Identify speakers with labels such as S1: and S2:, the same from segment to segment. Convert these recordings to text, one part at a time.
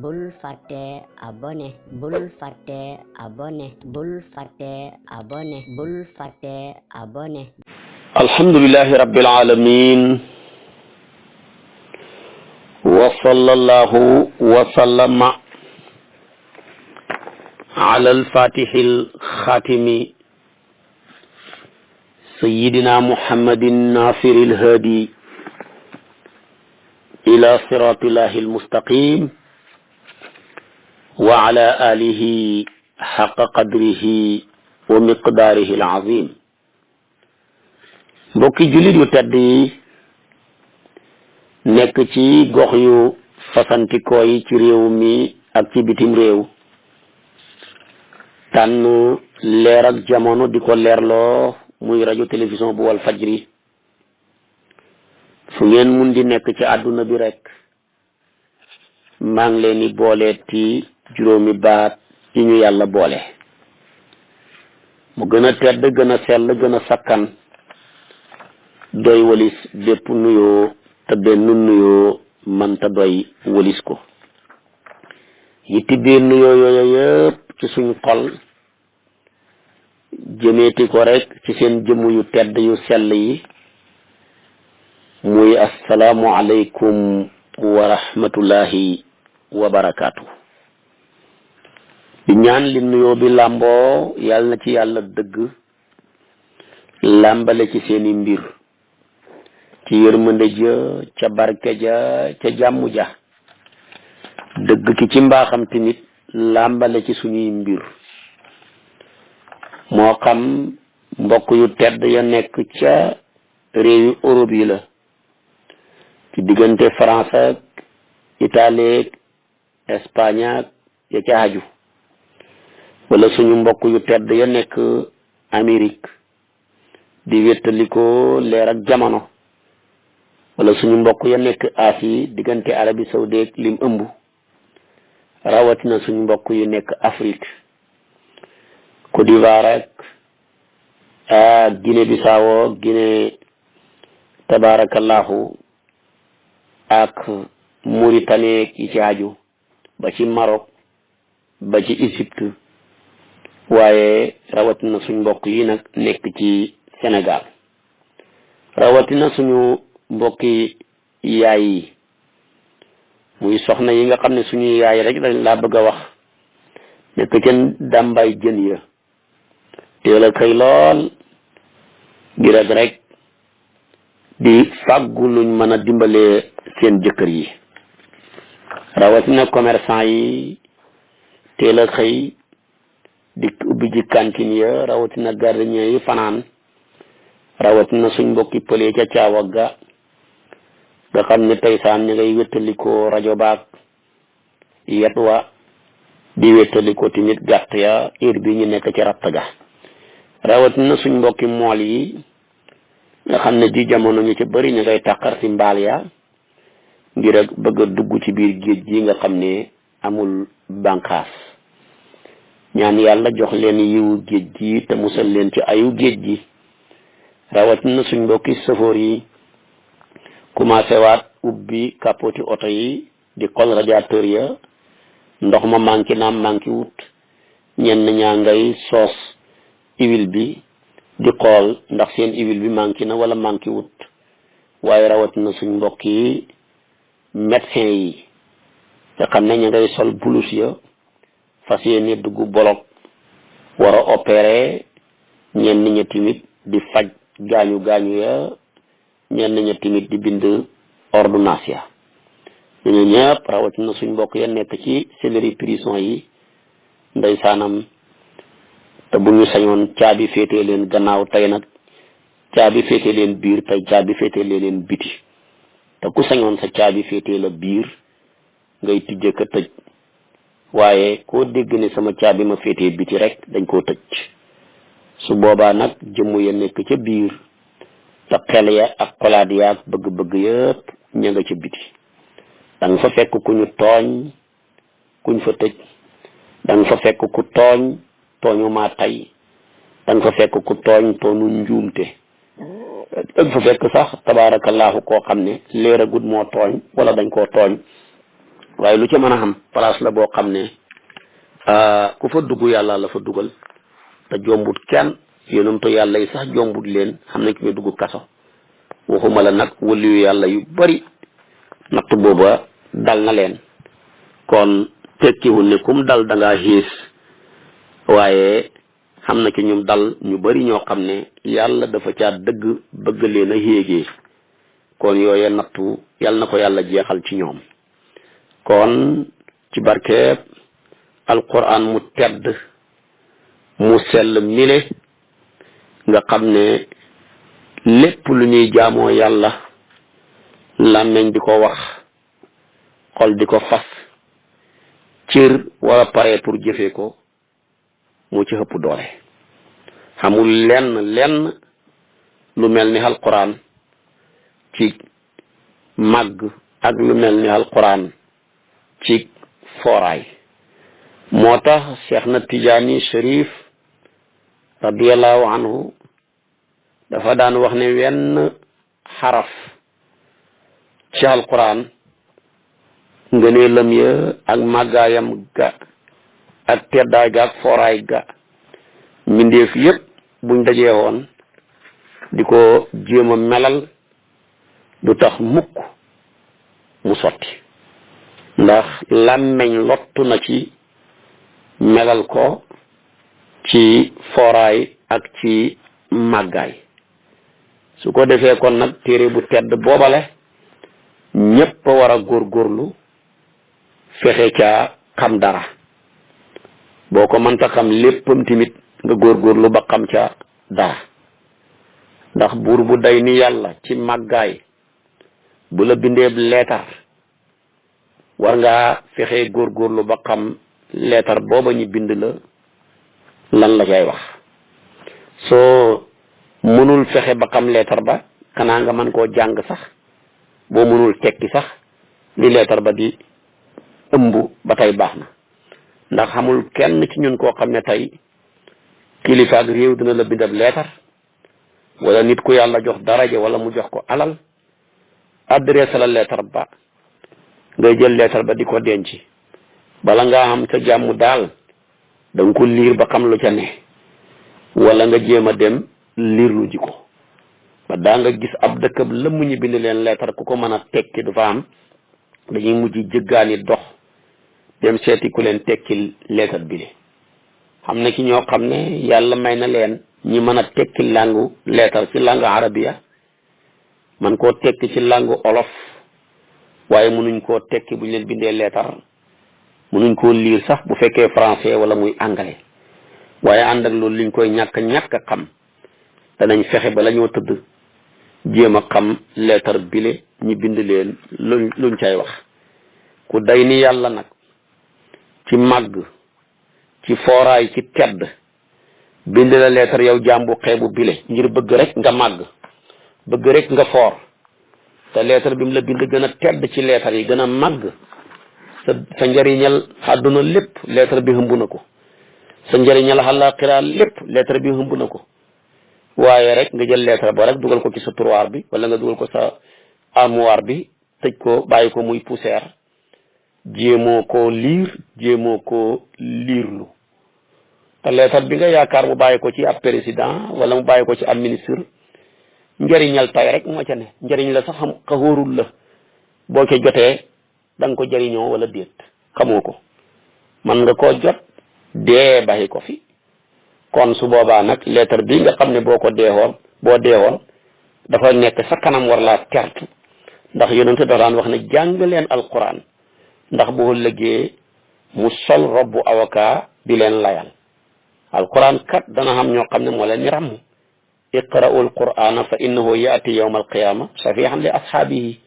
S1: bul fàtte abonné bul fàtte abonné bul fàtte abonné bul fàtte abonné.
S2: alhamdulillahi rabbil alamin wa sallallahu wa sallama ala alfatihil xaatimi sayyidina muhammadin nasiril hadi ila siratillahi almustaqim wa ala alihi xaqa qadrihi wa miqdaarihi alazim. mbokki jullit yu tedd yi nekk ci gox yu fasantikoo yi ci réew mi ak ci bitim réew tànn leer ak jamono di ko leerloo muy rajo télévision bu wal fajri fu ngeen mun di nekk ci àdduna bi rek maa ngi leen di booleeti juróomi baat yi ñu yàlla boole mu gën a tedd gën a sell gën a sakkan doy walis bépp nuyoo te benn nuyoo mënta doy walis ko yitti biir nuyoo yooyu yëpp ci suñu xol jëmeeti ko rek ci seen jëmm yu tedd yu sell yi muy assalaamu aleykum wa rahmatullahi wa barakaatu. di ñaan li nuyoo bi làmboo yàlla na ci yàlla dëgg làmbale ci seeni mbir ci yërmande ja ca barke ja ca jàmm ja dëgg ki ci mbaaxam tamit làmbale ci suñuy mbir moo xam mbokk yu tedd ya nekk ca réewi Europe yi la ci diggante France ak Italie ak Espagne ak ya ca aju wala suñu mbokk yu tedd ya nekk Amérique di wéttaliko leer ak jamono wala suñu mbokk ya nekk Asie diggante Arabie Saoudite lim ëmb rawatina suñu mbokk yu nekk Afrique Côte d'Ivoire ak Guinée Bissau Guinée tabarakallahu ak Mauritanie yi ci aju ba ci Maroc ba ci Égypte waaye rawatina suñu mbokk yi nag nekk ci Sénégal rawatina suñu mbokki yaay yi muy soxna yi nga xam ne suñuy yaay rek dañ laa bëgg a wax nekk kenn dàmbaay jën ya teel a xëy lool di rek di fàggu luñ mën a dimbalee seen jëkkër yi rawatina commerçant yi teel a xëy di ubbi ji cantine ya rawatina gardien yi fanaan rawatina suñ mbokki pëlee ca caawagga nga xam ne tey saan ñi ngay wéttalikoo rajo baag yet wa di wéttalikoo tamit gàtt ya heure bi ñu nekk ci ratt ga rawatina suñ mbokki mool yi nga xam ne di jamono ñu ci bëri ñu ngay tàqar si mbaal ya ngir ak bëgg a dugg ci biir géej gi nga xam ne amul bànqaas ñaan yàlla jox leen yiwu géej gi te musal leen ci ayu géej gi rawatina suñ mbokki safoor yi commencé waat ubbi kapoti oto yi di xol radiateur ya ndox ma manqué naam manqué wut ñenn ñaa ngay soos huile bi di xool ndax seen huile bi manqué na wala manqué wut waaye rawatina suñ mbokk yi médecin yi nga xam ne ñu ngay sol blouse ya fas yéene dugg bolog war a opérer ñenn ña tamit di faj gaañu ya ñenn ña tamit di bind ordonnance ya ñooñu ñëpp rawatina suñ mbokk ya nekk ci selleri prison yi ndeysaanam te bu ñu sañoon caabi féetee leen gannaaw tey nag caabi féetee leen biir tey caabi féetee leen biti te ku sañoon sa caabi féetee la biir ngay tijje ka tëj waaye koo dégg ne sama caabi ma féetee biti rek dañ koo tëj su boobaa nag jëmm ya nekk ca biir te xel ya ak xolaat ya ak bëgg-bëgg yëpp ña nga ca biti danga fa fekk ku ñu tooñ kuñ fa tëj danga fa fekk ku tooñ tooñu maa tey danga fa fekk ku tooñ tooñu njuumte danga fa fekk sax tabaarakallaahu koo xam ne leeragut moo tooñ wala dañ koo tooñ waaye lu ca mën a xam place la boo xam ne ku fa dugg yàlla la fa dugal te jombut kenn yonentu yàlla yi sax jombut leen xam nañ ki ñu dugg kaso waxuma la nag waliyu yàlla yu bari natt booba dal na leen kon tekkiwul ne kum dal da ngaa xiis waaye xam na ci ñum dal ñu bari ñoo xam ne yàlla dafa caa dëgg bëgg leen a yéegee kon yooye nattu yàlla na ko yàlla jeexal ci ñoom kon ci barkeeb alquran mu tedd mu sell mile nga xam ne lépp lu ñuy jaamoo yàlla làmmeñ di ko wax xol di ko fas cër war a pare pour jëfee ko moo ci ëpp doole xamul lenn lu mel ni alquran ci màgg ak lu mel ni alquran ci fooraay moo tax Cheikh na Tijaani Sharif radiyallahu anhu dafa daan wax ne wenn xaraf ci alquran nga ne lëm ya ak màggaayam ga ak teddaay ga ak fooraay ga mbindeef yépp buñ dajee woon di ko jéem a melal du tax mukk mu sotti ndax làmmeñ lottu na ci melal ko ci fooraay ak ci màggaay su ko defee kon nag téere bu tedd boobale ñépp a war a góorgóorlu fexe caa xam dara boo ko mënta xam léppam tamit nga góorgóorlu ba xam ca dara ndax buur bu day ni yàlla ci màggaay bu la bindeeb leetar war ngaa fexe góorgóorlu ba xam leetar booba ñu bind la lan la cay wax soo mënul fexe ba xam leetar ba xanaa nga mën koo jàng sax boo mënul tekki sax li leetar ba di ëmb ba tey baax na ndax xamul kenn ci ñun koo xam ne tey kilifa ak réew dina la bindab leetar wala nit ku yàlla jox daraja wala mu jox ko alal adresse la leetar ba ngay jël leetar ba di ko denc bala ngaa xam sa jàmm daal da nga ko liir ba xam lu ca ne wala nga jéem a dem liir lu ji ko ba daa nga gis ab dëkkab lëmm ñu bind leen leetar ku ko mën a tekki du fa am dañuy mujj jëggaani dox dem seeti ku leen tekki leetar bi le xam na ci ñoo xam ne yàlla may na leen ñi mën a tekki langu leetar ci langue arabiya man koo tekki ci langue olof waaye mënuñ koo tekki bu ñu leen bindee leetar mënuñ koo liir sax bu fekkee français wala muy anglais waaye ànd ak loolu liñ koy ñàkk a xam danañ fexe ba la ñoo tëdd jéem a xam leetar bile ñi bind leen luñ cay wax ku day ni yàlla nag ci màgg ci fooraay ci tedd bind la leetar yow jàmbu xeebu bile ngir bëgg rek nga màgg bëgg rek nga foor te leetar bi mu la bind gën a tedd ci leetar yi gën a màgg sa njëriñal àdduna lépp leetar bi hëmb na ko sa njëriñal àllaaxira lépp leetar bi hëmb na ko waaye rek nga jël leetar ba rek dugal ko ci sa tiroir bi wala nga dugal ko sa armoire bi tëj ko bàyyi ko muy poussière jéemoo koo liir jéemoo koo liirlu te leetar bi nga yaakaar mu bàyyi ko ci ab président wala mu bàyyi ko ci ab ministre njëriñal tay rek moo ca ne njëriñ la sax xam xawóorul la boo ko jotee da nga ko jëriñoo wala déet xamoo ko man nga koo jot dee bàyyi ko fi kon su boobaa nag leetar bi nga xam ne boo deewoon dafa nekk sa kanam war laa tertu ndax yonente da daan wax ne jàng leen alquran ndax boo lëggee mu sol robbu avocat di leen layal alquran kat dana xam ñoo xam ne moo leen ni ràmm iqra'u alqur'ana fa innahu yaati yawma alqiyama shafi'an li ashaabihi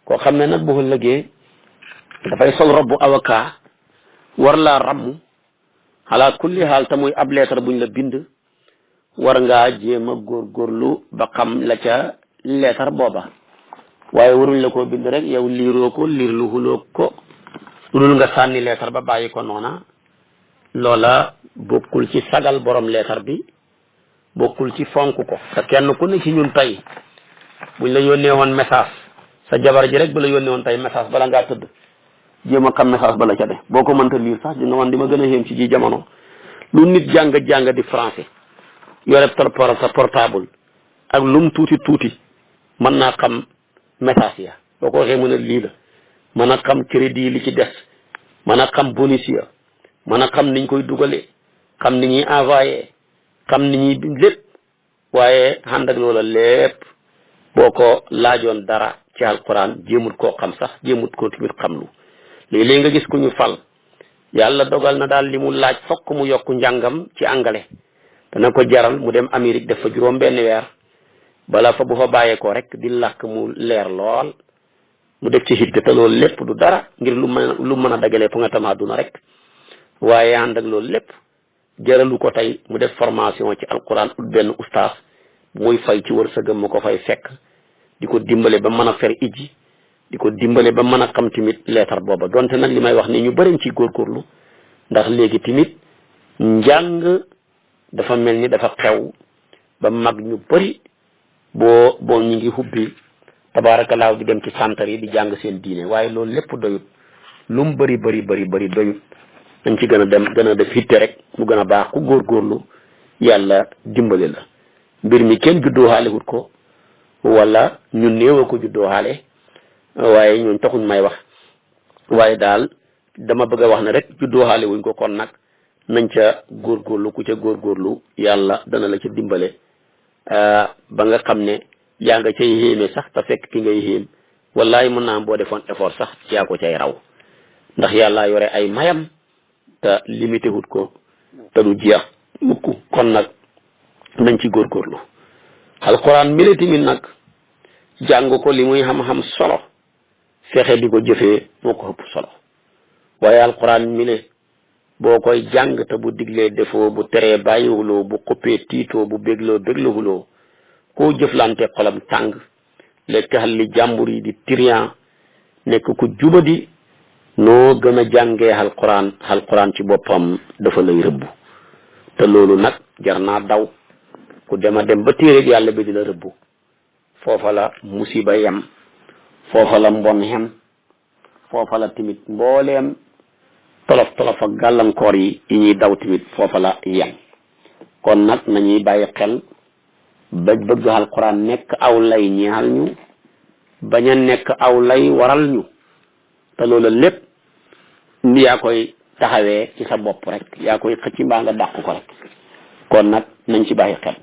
S2: koo xam ne nag boo lëggee dafay sol robbu avocat war laa ràmm ala kulli haal te muy ab leetar buñ la bind war ngaa jéem a góorgóorlu ba xam la ca leetar booba waaye waruñ la koo bind rek yow liiroo ko liirlu huloo ko dul nga sànni leetar ba bàyyi ko noona loola bokkul ci sagal borom leetar bi bokkul ci fonk ko te kenn ku ne ci ñun tey buñ la yónnee woon message sa jabar ji rek bu la yónnee woon tey message bala ngaa tëdd jéem a xam message ba la ca de boo ko mënta lire sax dina man di ma gën a xéem ci ji jamono lu nit jàng di français yore sa portable ak lum tuuti mën naa xam message ya boo ko waxee mën a lii la mën a xam crédit li ci des mën a xam bonus ya mën a xam niñ koy dugalee xam ni ñuy envoyé xam ni ñuy lépp waaye ànd ak loola lépp boo ko laajoon dara ci alquran jéemut koo xam sax jéemut koo tamit xam lu léeg-léeg nga gis ku ñu fal yàlla dogal na daal li mu laaj fokk mu yokk njàngam ci anglais dana ko jaral mu dem Amérique def fa juróom benn weer bala fa bu fa bàyyeekoo rek di làkk mu leer lool mu def ci hitte te loolu lépp du dara ngir lu mën a dagalee fu nga tama duna rek waaye ànd ak loolu lépp jaralu ko tey mu def formation ci alquran ut benn ustaas muy fay ci wërsëgam mu ko fay fekk di ko dimbale ba mën a fer ijji di ko dimbale ba mën a xam tamit leetar booba donte nag li may wax ni ñu bëriñ ci góorgóorlu ndax léegi tamit njàng dafa mel ni dafa xew ba mag ñu bëri boo ñu ngi hubbi tabaarakallaahu di dem ci santar yi di jàng seen diine waaye loolu lépp doyut lu mu bëri doyut dañ ci gën a def hitte rek mu gën a baax ku góorgóorlu yàlla dimbale la mbir mi kenn juddoo xaale wut ko wala ñu néew a ko juddoo xaale waaye ñun taxuñ may wax waaye daal dama bëgg a wax ne rek juddoo xaale wuñ ko kon nag nañ ca góorgóorlu ku ca góorgóorlu yàlla dana la ca dimbale ba nga xam ne yaa nga cay xéeme sax te fekk ki ngay xéem wallahi mën naa am boo defoon effort sax yaa ko cay raw ndax yàlla yore ay mayam te limité wut ko te du jeex mukk kon nag nañ ci góorgóorlu alquran mi la tamit nag jàng ko li muy xam-xam solo fexe di ko jëfee moo ko ëpp solo waaye alquran mi le boo koy jàng te bu diglee defoo bu teree bàyyiwuloo bu xuppee tiitoo bu bégloo koo jëflante xolam tàng lekk xal li jàmbur yi di trian nekk ku jubadi noo gën a jàngee alquran ci boppam dafa lay rëbbu te loolu nag jar naa daw ku dema dem ba téere yàlla bi di la rëbbu foofa la musiba yem foofa la mbon xem foofa la tamit mbooleem tolof ak gàllankoor yi ñuy daw tamit foofa la yem kon nag nañuy bàyyi xel ba bëgg alquran nekk aw lay ñeexal ñu bañ a nekk aw lay waral ñu te loolu lépp yaa koy taxawee ci sa bopp rek yaa koy xëcc mbaa nga dàq ko rek kon nag nañ ci bàyyi xel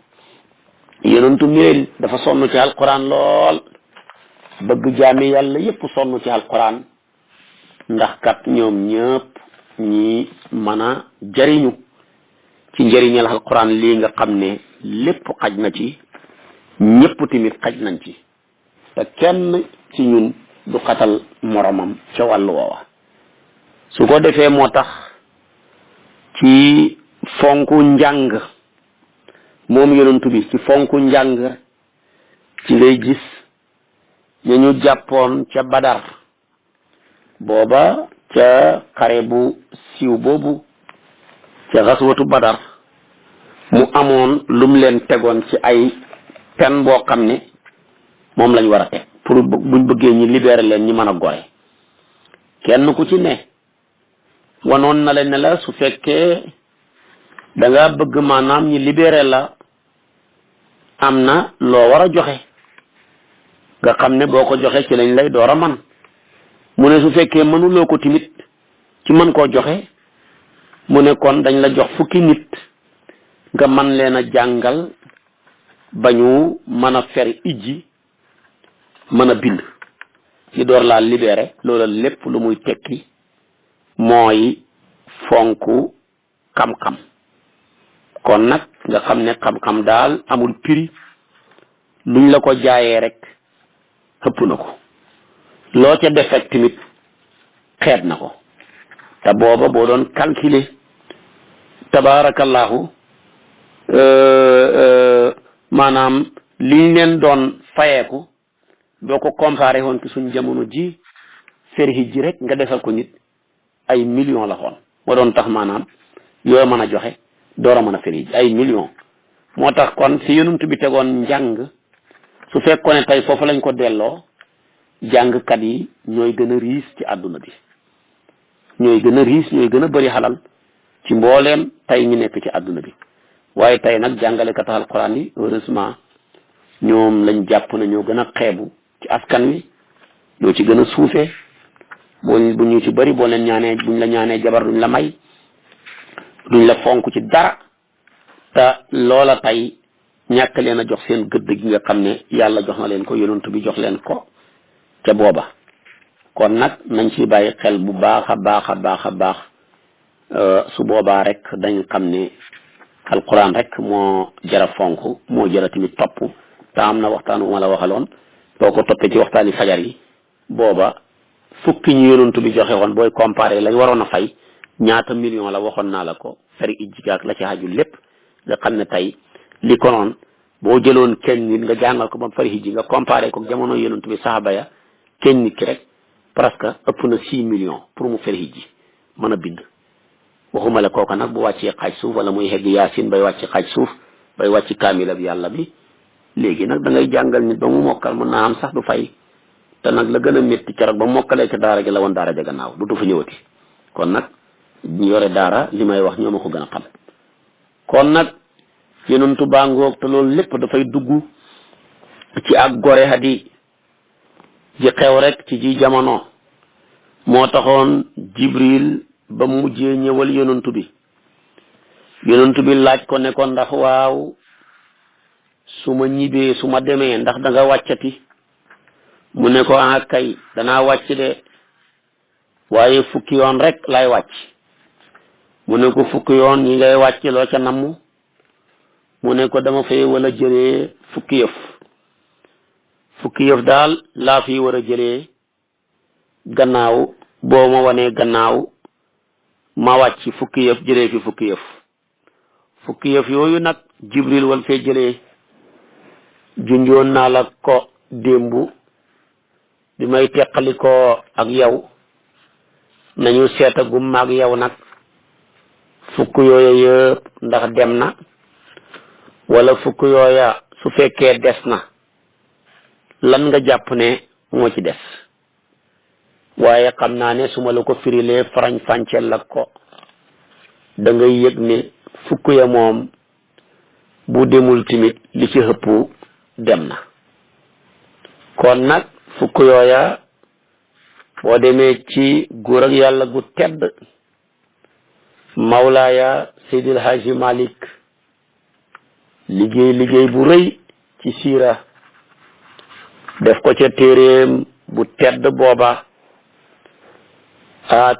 S2: yonentu mi dafa sonn ci alquran lool bëgg jaami yàlla yépp sonn ci alquran ndax kat ñoom ñëpp ñi mën a jariñu ci njëriñal alquran lii nga xam ne lépp xaj na ci ñëpp tamit xaj nañ ci te kenn ci ñun du xatal moromam ca wàllu woowa su ko defee moo tax ci fonku njàng moom yonentu bi ci fonku njàng ci ngay gis ñu jàppoon ca Badar booba ca xare bu siiw boobu ca xaswatu Badar mu amoon lum leen tegoon ci ay pen boo xam ne moom lañ war a teg pour buñ bëggee ñi libérer leen ñi mën a gore kenn ku ci ne wanoon na leen ne la su fekkee da nga bëgg maanaam ñi libérer la am na loo war a joxe nga xam ne boo ko joxe ci lañ lay door a man mu ne su fekkee mënuloo ko tamit ci mën koo joxe mu ne kon dañ la jox fukki nit nga man leen a jàngal ba ñu mën a fer ijji mën a bind ci door laa libéré loola lépp lu muy tekki mooy fonku xam-xam kon nag nga xam ne xam-xam daal amul prix luñ la ko jaayee rek xëpp na ko loo ca defek tamit xeet na ko te booba boo doon calculer tabarakallahu maanaam liñ leen doon fayeeku doo ko comparé woon ci suñ jamono ji ferhi ji rek nga defal ko nit ay millions la xoon moo doon tax maanaam yoo mën a joxe door a mën a ferhi ji ay millions moo tax kon si yonent bi tegoon njàng su fekkoon ne tey foofu lañ ko delloo jàngkat yi ñooy gën a riis ci àdduna bi ñooy gën a riis ñooy gën a bëri xalal ci mbooleem tey ñu nekk ci àdduna bi waaye tey nag jàngalekat alquran yi heureusement ñoom lañ jàpp na ñoo gën a xeebu ci askan wi ñoo ci gën a suufee bu ñu ci bëri boo leen ñaanee buñ la ñaanee jabar duñ la may duñ la fonk ci dara te loola tey ñàkk leen a jox seen gëdd gi nga xam ne yàlla jox na leen ko yonent bi jox leen ko ca booba kon nag nañ ci bàyyi xel bu baax a baax a baax a baax su boobaa rek dañ xam ne alquran rek moo jara fonk moo jara tamit topp te am na waxtaan bu ma la waxaloon boo ko toppee ci waxtaani fajar yi booba fukki ñu yonent bi joxe woon booy comparé lañ waroon a fay ñaata million la waxoon naa la ko feri ijjikaak la ci xaju lépp nga xam ne tey li konoon boo jëloon kenn nit nga jàngal ko ba mu fari hijji nga comparé ko jamono yonent bi saxaba ya kenn nit ki rek presque ëpp na 6 millions pour mu fari hijji mën a bind waxuma la kooka nag bu wàccee xaaj suuf wala muy hegg yaasin bay wàcc xaaj suuf bay wàcc kaamila bi yàlla bi léegi nag da ngay jàngal nit ba mu mokkal mën naa am sax du fay te nag la gën a métti keroog ba mokkalee ca daara gi la woon daara ja gannaaw du fa ñëwati kon nag ñu yore daara li may wax ñoo ma ko gën a xam kon nag yonentu baa ngoog te loolu lépp dafay dugg ci ak gore hadi ji xew rek ci ji jamono moo taxoon Jibril ba mujjee ñëwal yonentu bi laaj ko ne ko ndax waaw su ma ñibbee su ma demee ndax da nga wàccati mu ne ko ah kay danaa wàcc de waaye fukki yoon rek lay wàcc mu ne ko fukki yoon yi ngay wàcc loo ca namm mu ne ko dama fay wala jëlee fukki yëf daal laa fi war a jëlee gannaaw boo ma wanee gannaaw ma wàcc fukki yëf jëlee fi fukki yëf yooyu nag Jibril wal fee jëlee junjoon naa la ko démbu bi may teqali ko ak yow nañu seetagum maag yow nag fukk yooya yëpp ndax dem na wala fukk yooya su fekkee des na lan nga jàpp ne moo ci des waaye xam naa ne su ma la ko firilee farañ fànceel la ko da ngay yëg ne fukk ya moom bu demul timit li ci ëpp dem na kon nag fukk yooya boo demee ci góor ak yàlla gu tedd Mawlaaya Seydil Haaji Malik liggéey bu rëy ci siira def ko ca téeréem bu tedd booba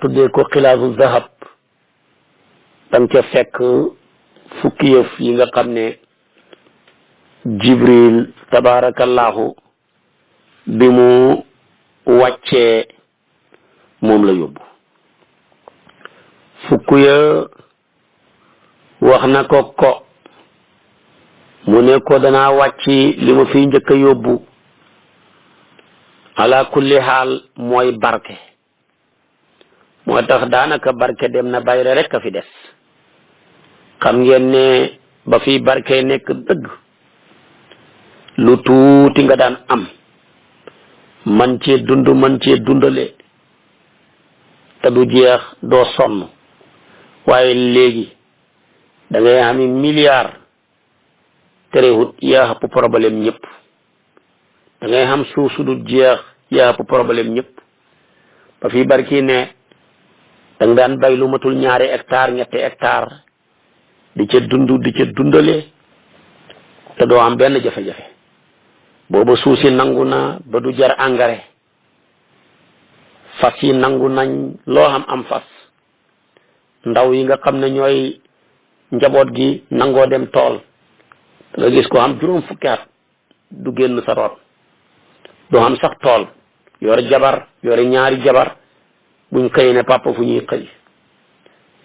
S2: tuddee ko xilaasu zahab dang ca fekk fukki yëf yi nga xam ne Jibril tabarakallahu bi mu wàccee moom la yóbbu fukk ya wax na ko mu ne ko danaa wàcc li ma fiy njëkk a yóbbu ala kulli xaal mooy barke moo tax daanaka barke dem na bayre rek a fi des xam ngeen ne ba fi barke nekk dëgg lu tuuti nga daan am man cee dundale te du jeex doo sonn waaye léegi da ngay ami milliard terewut yaa ëpp problème ñëpp da ngay xam suuf su du jeex yaa ëpp problème ñëpp ba fi barki ne da nga daan bay lu matul 2 hectares 3 hectares di ca dundale te doo am benn jafe-jafe booba suuf si nangu na ba du jar engrais fas yi nangu nañ loo am fas ndaw yi nga xam ne ñooy njaboot gi nangoo dem tool nga gis ko am juróom fukki at du génn sa root du am sax tool yore jabar yore 2 jabar buñ xëy ne papa fu ñuy xëy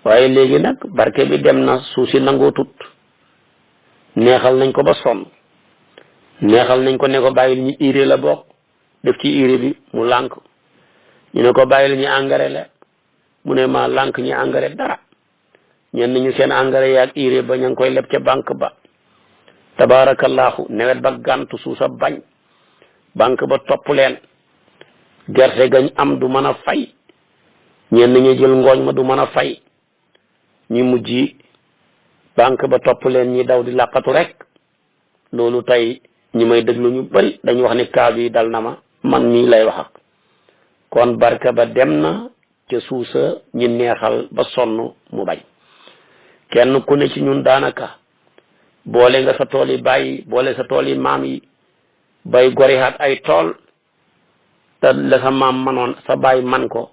S2: waaye léegi nag barke bi dem na suuf si nangoo tut neexal nañ ko ba sonn neexal nañ ko ne ko bàyyil ñu urée la bokk def ci urée bi mu lànk ñu ne ko bàyyil ñu engrais la mu ne ma lànk ñu engrais dara ñenn ñu seen engrais yaag urée ba ña ngi koy leb ca banque ba tabarakallahu nawet ba gàntu suusa bañ banque ba topp leen gerte gañ am du mën a fay ñenn ñi jël ngooñ ma du mën a fay ñu mujj banque ba topp leen ñi daw di làqatu rek. loolu tey ñi may déglu ñu bari dañu wax ni kaa bi dal na ma man mii lay wax ak kon barke ba dem na ca suusa ñi neexal ba sonn mu bañ. kenn ku ne ci ñun daanaka boole nga sa tool yi bàyyi boole sa tool yi maam yi bay gorihaat ay tool te la sa maam manoon sa bàyyi man ko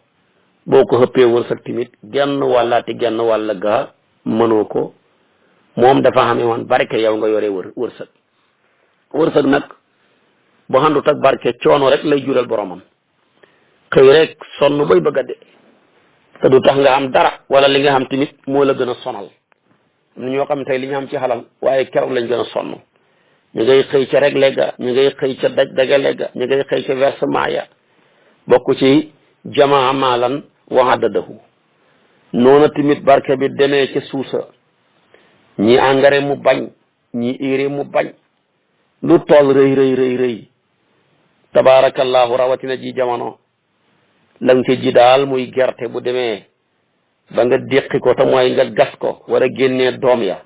S2: boo ko xëppee wërsëg tamit genn wàllaati genn wàll ga mënoo ko moom dafa xamee woon barke yow nga yore wërsëg nag bu xandut ak barke coono rek lay jural boromam xëy rek sonn bay bëgg a dee te du tax nga am dara wala li nga xam tamit moo la gën a sonal am na ñoo xam tey li ñu am ci xalal waaye keroog lañ gën a sonn ñu ngay xëy ca rek léega ñu ngay xëy ca dagale ga ñu ngay xëy ca versement ya bokk ci jamaa maalan waxadadahu noona tamit barke bi demee ca suusa ñi engrais mu bañ ñi urée mu bañ lu tool rëy tabaarakallahu rawatina ji jamono la nga ci ji daal muy gerte bu demee ba nga déqi ko te mooy nga gas ko war a génnee doom ya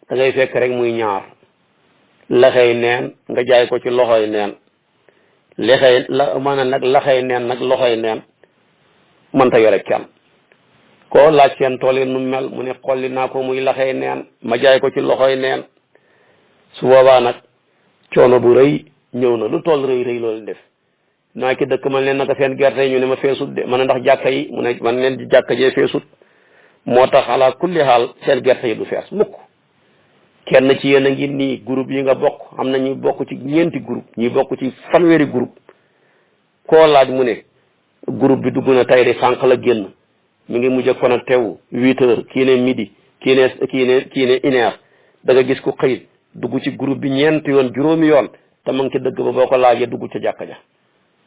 S2: da ngay fekk rek muy ñaar laxey neen nga jaay ko ci loxoy neen maanaam nag laxey neen nag loxoy neen mënta yore kenn koo laaj seen tool yi nu mel mu ne xolli naa ko muy laxey neen ma jaay ko ci loxoy neen su boobaa nag coono bu rëy ñëw na lu toll rëy loolu def naa ki dëkk man leen naka seen gerte yi ñu ne ma feesut de man ndax jàkka yi mu ne man leen di jàkka jee feesut moo tax ala kulli xaal seen gerte yi du fees mukk kenn ci yéen a ngi nii groupe yi nga bokk am na ñu bokk ci ñeenti groupe ñi bokk ci fanweeri groupe koo laaj mu ne groupe bi dugg na tey de sànq la génn mi ngi mujj a connecté wu 8h kii ne midi kii ne 1h da nga gis ko xëy dugg ci groupe bi ñeenti yoon juróomi yoon te ma ngi ci dëgg ba boo ko laajee dugg ca jàkka ja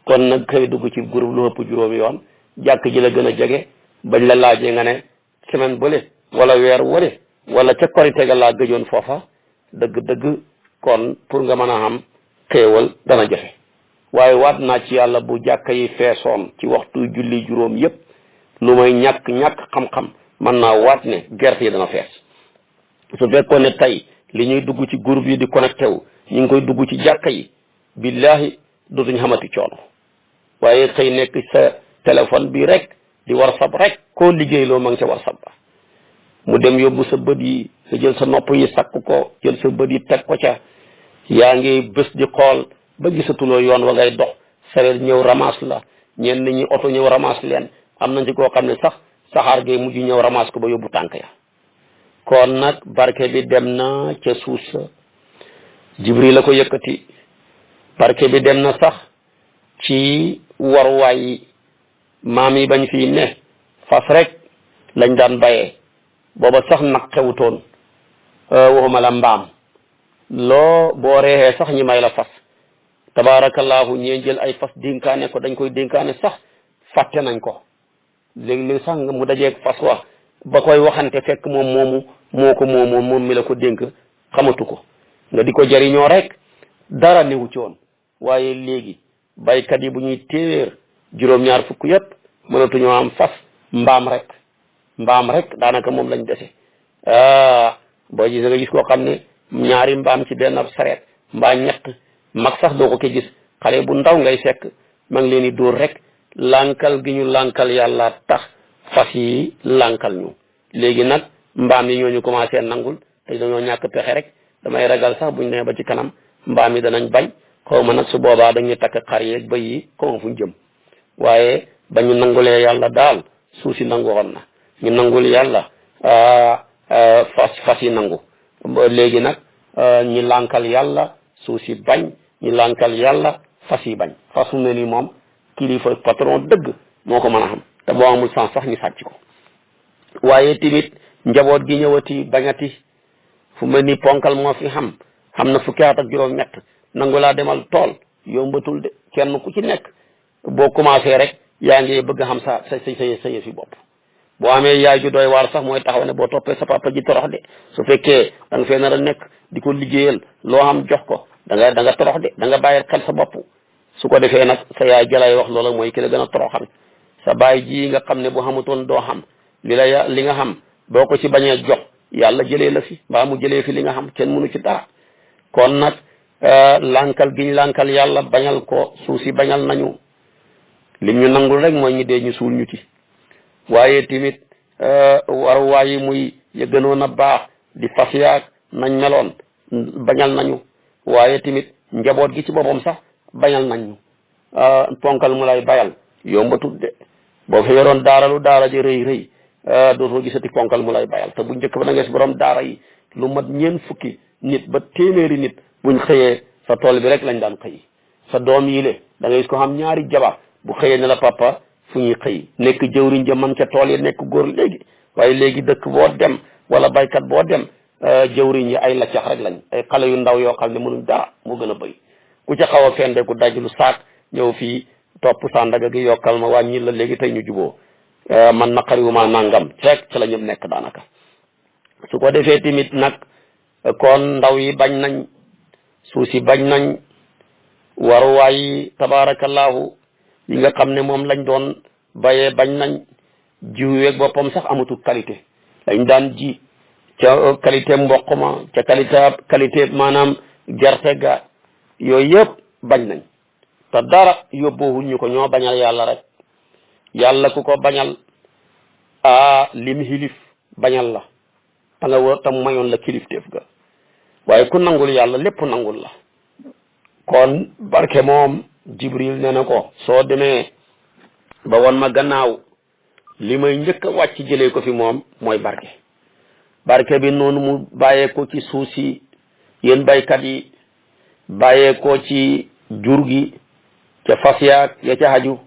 S2: kon nag xëy dugg ci groupe lu ëpp juróomi yoon jàkk ji la gën a jege bañ la laajee nga ne semaine bële wala weer wële wala ca korite ga laa gëjoon foofa dëgg-dëgg kon pour nga mën a xam xéewal dana jafe waaye waat naa ci yàlla bu jàkka yi feesoon ci waxtu julli juróom yépp lu may ñàkk xam-xam mën naa waat ne gerte yi dana fees su fekkoon ne tey li ñuy dugg ci groupe yi di connecté wu ñu ngi koy dugg ci jàkka yi billahi dootuñ xamati coono waaye xëy nekk sa téléphone bi rek di WhatsApp rek koo liggéey loo ma ngi ca WhatsApp ba mu dem yóbbu sa bët yi nga jël sa nopp yi sakk ko jël sa bët yi teg ko ca yaa ngi bés di xool ba gisatuloo yoon wa ngay dox sareet ñëw ramas la ñenn ñi oto ñëw ramas leen am nañ ci koo xam ne sax saxaar gay mujj ñëw ramas ko ba yóbbu tànk ya kon nag barke bi dem na ca suuf sa Jibril la ko yëkkati barke bi dem na sax ci waruwaay yi maam yi bañ fii ne fas rek lañ daan bayee booba sax nag xewutoon waxuma la mbaam loo boo reexee sax ñi may la fas tabaarakallaahu ñee jël ay fas dénkaane ko dañ koy dénkaane sax fàtte nañ ko léegi sax nga mu dajeeg fas wax ba koy waxante fekk moom moom mi la ko dénk xamatu ko nga di ko jariñoo rek dara newu ci woon waaye léegi baykat yi bu ñuy téeméer juróom-ñaar fukk yépp mënatuñoo am fas mbaam rek daanaka moom lañ dese boo gis nga gis koo xam ne ñaari mbaam ci benn ab sareet mbaa ñett mag sax doo ko gis xale bu ndaw ngay fekk ma ngi leen di dóor rek lànkal gi ñu lànkal yàlla tax fas yi lànkal ñu léegi nag mbaam yi ñooñu commencé nangul te dañoo ñàkk pexe rek damay ragal sax buñ demee ba ci kanam mbaam yi danañ bañ xaw ma nag su boobaa dañuy takk xar yeeg bëy yi ko fuñ jëm waaye ba ñu nangulee yàlla daal suuf si nangu woon na ñu nangul yàlla fas yi nangu léegi nag ñi lànkal yàlla suuf si bañ ñi lànkal yàlla fas yi bañ fas mu ne nii moom kilifa patron dëgg moo ko mën a xam te boo amul sens sax ñu sàcc ko waaye tamit njaboot gi ñëwati bañati fu mel ni ponkal moo fi xam na fukki at ak juróom-ñett nangu laa demal tool yombatul de kenn ku ci nekk boo commencé rek yaa ngi bëgg xam sa yëfi bopp boo amee yaay ju doy waar sax mooy taxaw ne boo toppee sa papa ji torox de su fekkee da nga fee nar a nekk di ko liggéeyal loo xam jox ko da nga torox de da nga bàyyi xel sa bopp su ko defee nag sa yaay jalay wax loola mooy ki la gën a toroxal sa baay ji nga xam ne bu xamutoon doo xam li nga xam boo ko ci bañee jox yàlla jëlee la fi mbaa mu jëlee fi li nga xam kenn mënu ci dara kon nag lànkal giñ lànkal yàlla bañal ko suuf si bañal nañu lim ñu nangul rek mooy ñu dee ñu suul ñu ci waaye tamit waruwaay yi muy ya gënoon a baax di fas yaag nañ meloon bañal nañu waaye tamit njaboot gi ci boppam sax bañal nañ ñu ponkal mu lay bayal yombatut de boo fa yoroon daara lu daara ji rëy rëy dootoo gisati ponkal mu lay bayal te bu njëkk ba da nga gis borom daara yi lu mat ñeen fukki nit ba téeméeri nit buñ xëyee sa tool bi rek lañ daan xëy sa doom yi le da ngay gis ko xam ñaari jabar bu xëyee ne la papa fu ñuy xëy nekk jëwriñ ja man ca tool yi nekk góor léegi waaye léegi dëkk boo dem wala baykat boo dem jëwriñ yi ay laccax rek lañ ay xale yu ndaw yoo xam ne mënuñ dara moo gën a bëy ku ca xaw a fende ku daj lu saak ñëw fii topp sandaga gi yokkal ma wàññi la léegi tey ñu juboo man naqariwuma nangam rek ci la ñëpp nekk daanaka su ko defee tamit nag kon ndaw yi bañ nañ suuf si bañ nañ waruwaay yi tabarakallahu yi nga xam ne moom lañ doon bayee bañ nañ jiw weeg boppam sax amatul qualité lañ daan ji ca qualité mboq ma ca qualité maanaam gerte ga yooyu yëpp bañ nañ te dara yóbboowul ñu ko ñoo bañal yàlla rek yàlla ku ko bañal lim xilif bañal la ta nga wër tam mayoon la kilifteef ga waaye ku nangul yàlla lépp nangul la kon barke moom jibril nee na ko soo demee ba woon ma gannaaw li may njëkk a wàcc jëlee ko fi moom mooy barke bi noonu mu bàyyeekoo ci suuf si yéen baykat yi bàyyeekoo ci jur gi ca fas yaag ya ca xaju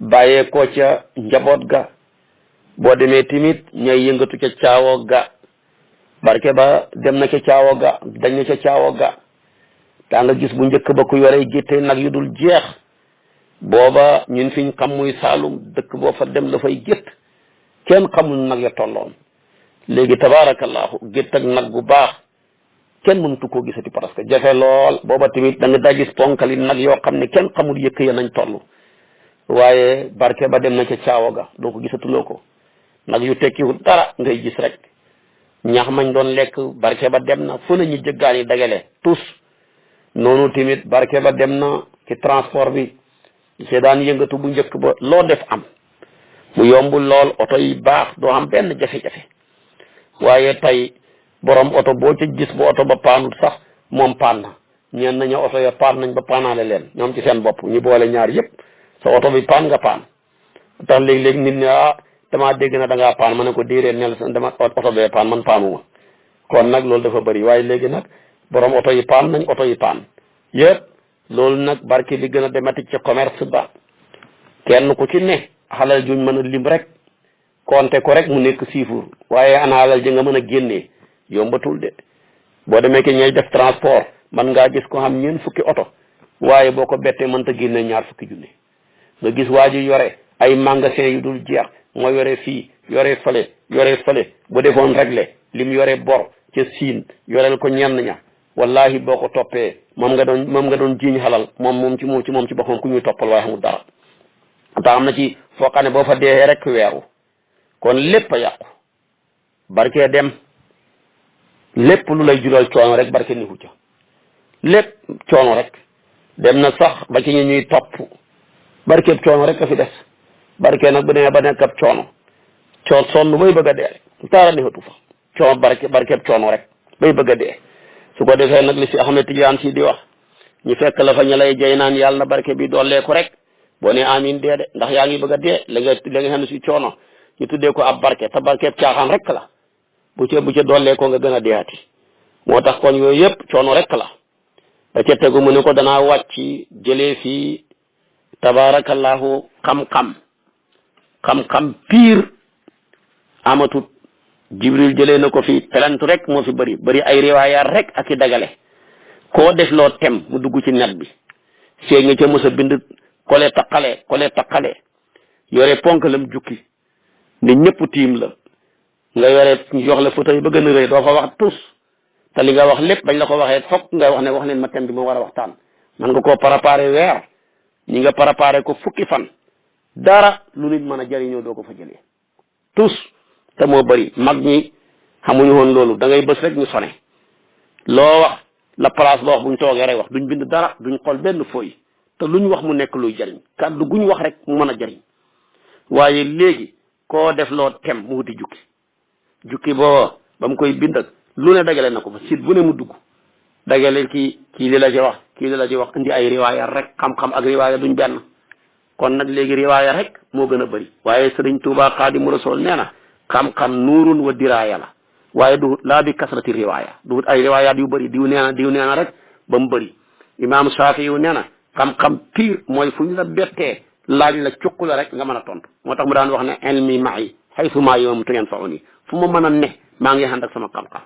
S2: bàyyeekoo ca njaboot ga boo demee timit ñay yëngatu ca caawo ga barke ba dem na ca caawo ga dañ na ca caawo ga daa nga gis bu njëkk ba ku yore gétte nag yu dul jeex booba ñun fiñ xam muy Saalum dëkk boo fa dem dafay gétt kenn xamul nag ya tolloon léegi tabarakallahu gétt ak nag bu baax kenn mënutu koo gisati parce que jafe lool booba tamit da nga daa gis ponkali nag yoo xam ne kenn xamul yëkk ya nañ toll waaye barke ba dem na ca caawa ga doo ko gisatuloo ko nag yu tekkiwul dara ngay gis rek ñax mañ doon lekk barke ba dem na fu na ñu jëggaan yi dagale tous noonu tamit barke ba dem na ci transport bi see daan yëngatu bu njëkk ba loo def am mu yombul lool oto yi baax doo am benn jafe-jafe waaye tey borom oto boo ca gis bu oto ba paanut sax moom paan na ñeen nañu oto ya paan nañ ba paanaale leen ñoom ci seen bopp ñu boole ñaar yëpp sa oto bi paan nga paan tax léegi-léegi nit ñi damaa dégg na da ngaa paan ma ne ko déedéet nel dama oto bee paan man paanuma kon nag loolu dafa bëri waaye léegi nag borom oto yi paan nañ oto yi paan yëpp loolu nag barki li gën a demati ci commerce ba kenn ku ci ne xalal juñ mën a lim rek konte ko rek mu nekk siifur waaye ana xalal ji nga mën a génnee yombatul de boo demee ki ñay def transport man ngaa gis ko xam ñeen fukki oto waaye boo ko bettee mënta génne ñaar fukki junne nga gis waa ji yore ay magasin yu dul jeex moo yore fii yore fële bu defoon réglé lim yore bor ca siin yoreel ko ñenn ña wallahi boo ko toppee moom nga doon jiiñ xalal moom ci boppam ku ñuy toppal waaye xamul dara tax am na ci foo xam ne boo fa dee rek weeru kon lépp a yàqu barke dem lépp lu lay jural coono rek barke ni ca lépp coono rek dem na sax ba ci ñuy topp barkeeb coono rek a fi des barke nag bu demee ba nekk ab coono sonn bay bëgg a dee rek taara nexatu fa coono barkeeb coono rek bay bëgg a dee su ko defee nag li si Ahmed Tidiane si di wax ñu fekk la fa ñu lay jey naan yàlla na barke bi dooleeku rek boo ne amin dee de ndax yaa ngi bëgg a dee la nga xam ne si coono ñu tuddee ko ab barke te barkeeb caaxaan rek la bu ca dooleekoo nga gën a deeati moo tax kon yooyu yëpp coono rek la da ca tegu mu ne ko danaa wàcc jëlee fii tabarakallahu xam-xam piir amatut jibril jëlee na ko fi pelantu rek moo fi bëri ay riwaayaat rek ak i dagale koo def loo tem mu dugg ci net bi see nga ca mos a bind kole taqale yore ponkalam jukki ni ñëpp tiim la nga yore ñu jox la photo yi ba gën a rëy doo fa wax tus te li nga wax lépp bañ la ko waxee foog nga wax leen ma tem bi ma war a waxtaan man nga koo préparé weer ñi nga préparé ko fukki fan dara lu nit mën a jëriñoo doo ko fa jëlee tous te moo bëri mag ñi xamuñu woon loolu da ngay bës rek ñu sone loo wax la place ba wax buñ toogee rek wax duñ bind dara duñ xool benn fooy te luñ wax mu nekk luy jëriñ kàddu guñ wax rek mu mën a jëriñ waaye léegi koo def loo tem mu wuti jukki boo ba mu koy bind ak lu ne dagale na ko fa sit bu ne mu dugg dagale kii li la ci wax kii li la ci wax indi ay riwaaya rek xam-xam ak riwaaya duñ benn kon nag léegi riwaaya rek moo gën a bëri waaye sëriñ Tuubaa Xaadimu Rasuul nee na xam-xam nuurun wa diraaya la waaye du laa bi kasrati riwaaya du ay riwaayaat yu bëri diw nee na rek ba mu bëri imaam Saafi yu nee na xam-xam pire mooy fu ñu la bettee laaj la cukk la rek nga mën a tontu moo tax mu daan wax ne ilmi ma'i haythu maa yumtu yanfa'uni fu ma mën a ne maa ngi ànd ak sama xam-xam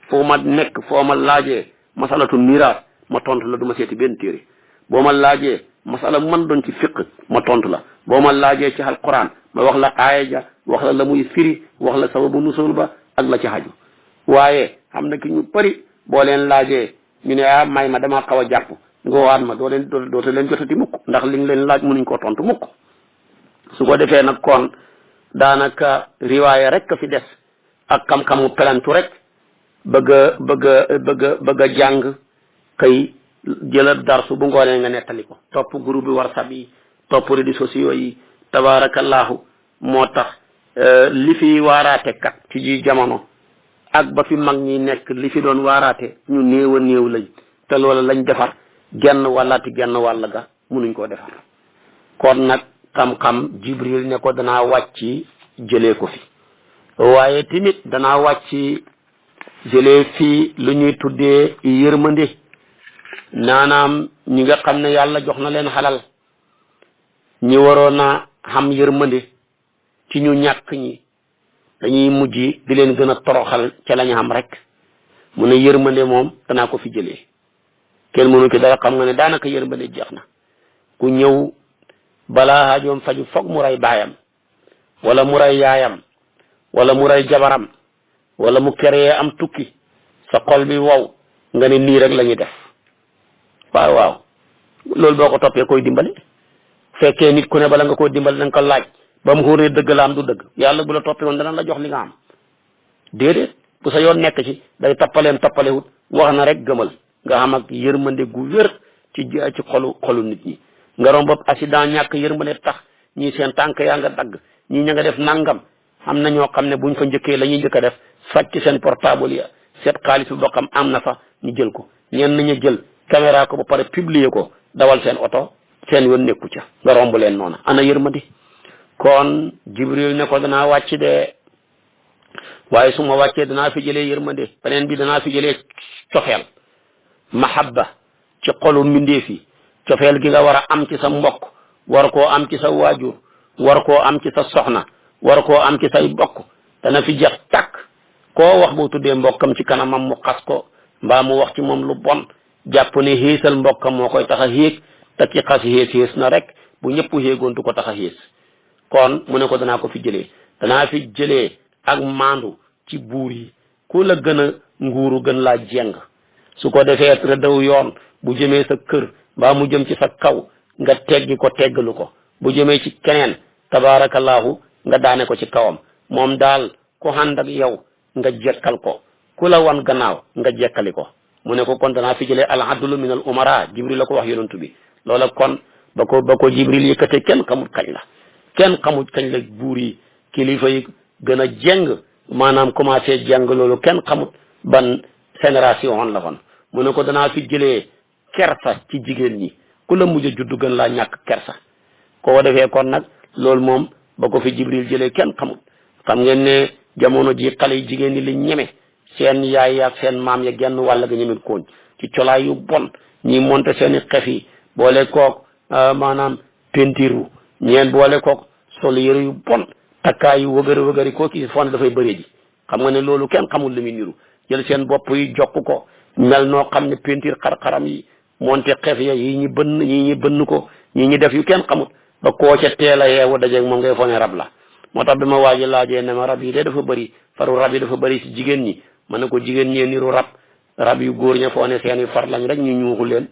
S2: foo ma nekk foo ma laajee masalatu miraas ma tontu la du ma seeti benn téere boo ma laajee masala man doon ci fiq ma tontu la boo ma laajee ci alquran ma wax la aaya ja wax la muy firi wax la sababu nusul ba ak la ci haju waaye xam na ki ñu bëri boo leen laajee ñu ne may ma damaa xaw a jàpp nga waat ma doote leen jotati mukk ndax li nga leen laaj mënuñ koo tontu mukk su ko defee nag kon daanaka riwaaya rek fi des ak xam-xamu pelantu rek bëgg a jàng kay jëlal darsu bu ngoonee nga nettali ko topp groupe bi WhatsApp yi topp réseaux sociaux yi tabarakallahu moo tax li fi waaraate kat ci ji jamono ak ba fi mag ñi nekk li fi doon waaraate ñu néew a néew lañ te loola lañ defar genn wàllaati genn wàll ga munuñ koo defar kon nag xam-xam Jibril ne ko danaa wàcc jëlee ko fi waaye tamit danaa wàcc jëlee fii lu ñuy tuddee yërmande naanaam ñi nga xam ne yàlla jox na leen xalal ñi waroon a xam yërmande ci ñu ñàkk ñi dañuy mujj di leen gën a toroxal ca lañu xam rek mu ne yërmande moom danaa ko fi jëlee kenn mënu ci dara xam nga ne daanaka yërmande jeex na ku ñëw balaa haajoom faju foog mu rey baayam wala mu rey yaayam wala mu rey jabaram wala mu créé am tukki sa xol bi wow nga ne nii rek la ñuy def waaw loolu boo ko toppee koy dimbale fekkee nit ku ne bala nga koo dimbale da nga ko laaj ba mu xóoree dëgg la am du dëgg yàlla bu la toppee woon dana la jox li nga am déedéet bu sa yoon nekk ci day tappalewut wax na rek gëmal nga xam ak yërmande gu wér ci xolu nit ñi nga romb accident ñàkk yërmande tax ñii seen tànk yaa nga dagg ñii ña nga def nangam am na ñoo xam ne buñ fa njëkkee la ñuy njëkk a def sàcc seen portable ya seet xaalis bu bokkam am na fa ñu jël ko ñenn ñu jël caméra ko ba pare publier ko dawal seen oto seen yoon nekku ca nga romb leen noona ana yërmande kon Jibril ne ko danaa wàcc de waaye su ma wàccee danaa fi jëlee yërmande beneen bi danaa fi jëlee cofeel mahabba ci xolu mbindeef yi cofeel gi nga war a am ci sa mbokk war koo am ci sa waajur war koo am ci sa soxna war koo am ci say bokk dana fi jeex tàkk koo wax boo tuddee mbokkam ci kanamam mu xas ko mbaa mu wax ci moom lu bon jàpp ne xéesal mbokkam moo koy tax a xéeg te ci xas xées na rek bu ñëpp xéegoon du ko tax a xées kon mu ne ko danaa ko fi jëlee danaa fi jëlee ak maandu ci buur yi ku la gën a nguuru gën laa jeng su ko defee rëddaw yoon bu jëmee sa kër mbaa mu jëm ci sa kaw nga teggi ko teggalu ko bu jëmee ci keneen tabarakallahu nga daane ko ci kawam moom daal ku ànd ak yow nga jekkal ko ku la wan gannaaw nga jekkali ko mu ne ko kon danaa fi jëlee al adlu min al umara Jibril la ko wax yonantu bi loola kon ba ko Jibril yëkkatee kenn xamut kañ la buur yi kilifa yi gën a jeng maanaam commencé jeng loolu kenn xamut ban génération on la woon mu ne ko danaa fi jëlee kersa ci jigéen ñi ku la mujj a juddu gën laa ñàkk kersa koo defee kon nag loolu moom ba ko fi Jibril jëlee kenn xamut xam ngeen ne jamono ji xale yi jigéen ñi li ñeme seen yaay ak seen maam ya genn wàll ga ñemit kooñ ci colaay yu bon ñi monte seen i xef yi boole kook maanaam pentiru ñeen boole kook sol yëre yu bon takkaay yu wëgëri koo kii fon dafay bëree ji xam nga ne loolu kenn xamul li muy niru jël seen bopp yi jokk ko mel noo xam ne pentir xar-xaram yi monte xef ya yi ñi bënn ko ñi def yu kenn xamut ba koo ca teel a yeewu dajeeg moom ngay fone rab la moo tax bi ma waaji laajee ne ma rab yi de dafa bëri faru rab yi dafa bëri si jigéen ñi ma ne ko jigéen ñee niru rab yu góor ña foo ne seeni far lañ rek ñu ñuuxu leen